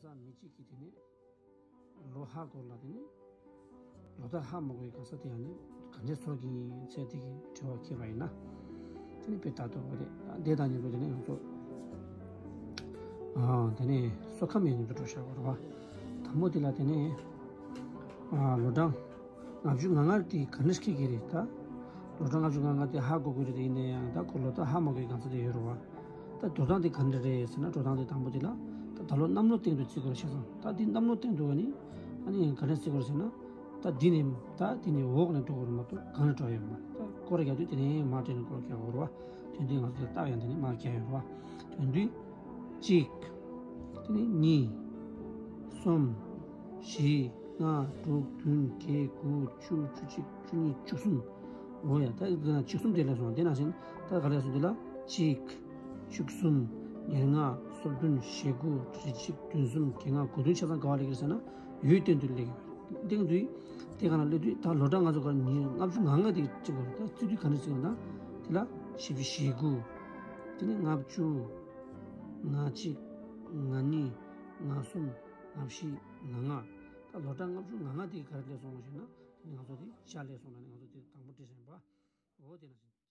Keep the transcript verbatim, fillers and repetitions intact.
ས་མི་གཅིག་གིས་དེ་ནས་ལོ་ཧ་སྐོར་ལ་དེ་ནས་ལོ་ཟླ་ཧ་མ་གོ་བའི་གང་ཟག་དེ་ཡང་ནི་ག་འདྲའི་ཚོར་གྱིན་ཚེ་དེ་གི་དྲི་བ་འཁྱེར་བ་ཡིན་ན། དེ་ནི་དཔེ་ལྟ་དུ་བ་རེད། འདས་དང་ཉིན་དུ་དེ་ནས་ང་ཚོ་ཨ་དེ་ནས་སོ་ཁམས་ཡང་ཉིན་དུ་འགྲོ་བཞག་པ་རེད་བ། དང་པོ་དེ་ལ་དེ་ནས་ཨ་ལོ་གྲངས་ལྔ་བཅུ་ང་ལྔ་དེ་ག་འདྲ་ཞིག་འཁྱེར་གྱི་རེད་ད། ལོ་གྲངས་ལྔ་བཅུ་ང་ལྔ་དེ་ཧ་གོ་དགོས་རེད། དེ་ཡིན་ན་ཡང་ད་ཁོ་ལོ་ཟླ་ཧ་མ་གོ་བའི་གང་ཟག་དེ་ཡོད་རེད་བ། ད་འགྲོ་སྟངས་དེ་ག་འདྲ་རེད་ཟེར་ན། འགྲོ་སྟངས་དེ་དང་པོ་དེ་ལ་ད་ད་ལོ་གནམ་ལོ་སྟེང་དུ་བརྩི་དགོས་རེད་བྱས་ཙང་། ད་འདི་གནམ་ལོ་སྟེང་དུ་བ་ནི་ཨ་ནི་ག་རེ་བརྩི་དགོས་རེད་ཟེར་ན། ད་འདི་ནས་ད་འདི་ནས་འོག་ནས་འགྲོ་དགོས་རེད་མ་གཏོགས་གང་ནས་འགྲོ་ཡོད་མ་རེད། ད་སྐོར་རྒྱག་དུས་དེ་ནས་མར་དེ་ནས་སྐོར་རྒྱག་དགོས་རེད་བ། དོན་དུ་ང་ཚོ་ལ་རྟགས་ཡང་དེ་ནས་མར་རྒྱག་ཡོད་རེད་བ། དོན་དུ་གཅིག་དེ་ནས་གཉིས། གསུམ། བཞི། ལྔ། དྲུག་བདུན། བརྒྱད། དགུ། བཅུ། བཅུ་གཅིག་བཅུ་གཉིས། བཅུ་གསུམ། འོ་ཡ། ད་འདི་ན་བཅུ་གསུམ་དེ་ལས་སོང་། དེ་ནང་བཞིན་ད་ག་ལས་སོང་། དེ་ལ་གཅིག་བཅུ་གསུམ། ཉེར་ལྔ། སོ་བདུན། ཞེ་དགུ། རེ་གཅིག་བདུན་གསུམ། བརྒྱད་ལྔ། དགུ་བདུན་ཆ་ཚང་ག་བ་སླེབས་ཀྱི་རེད་ཟེར་ན། ཡུལ་སྟེང་དུ་སླེབས་ཀྱི་རེད། སྟེང་དུ་དེ་ག་ན་སླེབས་དུས་ད་ལོ་གྲངས་ང་ཚོ་ག་ཉིས་ལྔ་བཅུ་ང་ལྔ་དེ་བརྩི་དགོས་རེད། ད་བརྩི་དུས་ག་འདྲ་བརྩི་དགོས་རེད་ན། དེ་ལ་བཞི་བཅུ་ཞེ་དགུ། དེ་ནས་ལྔ་བཅུ། ང་གཅིག་ང་གཉིས། ང་གསུམ། ང་བཞི། ང་ལྔ། ད་ལོ་གྲངས་ལྔ་བཅུ་ང་ལྔ་དེ་ག་རེ་སླེབས་སོང་ཞེ་ན། དེ་ནས་ང་ཚོ་དེ་བརྒྱ་སླེབས་སོང་ལ་ནི་ང་ཚོ་དེ་དང་པོ་བྲིས་ཟིན་པ། འོ་དེ་ནང་བཞིན།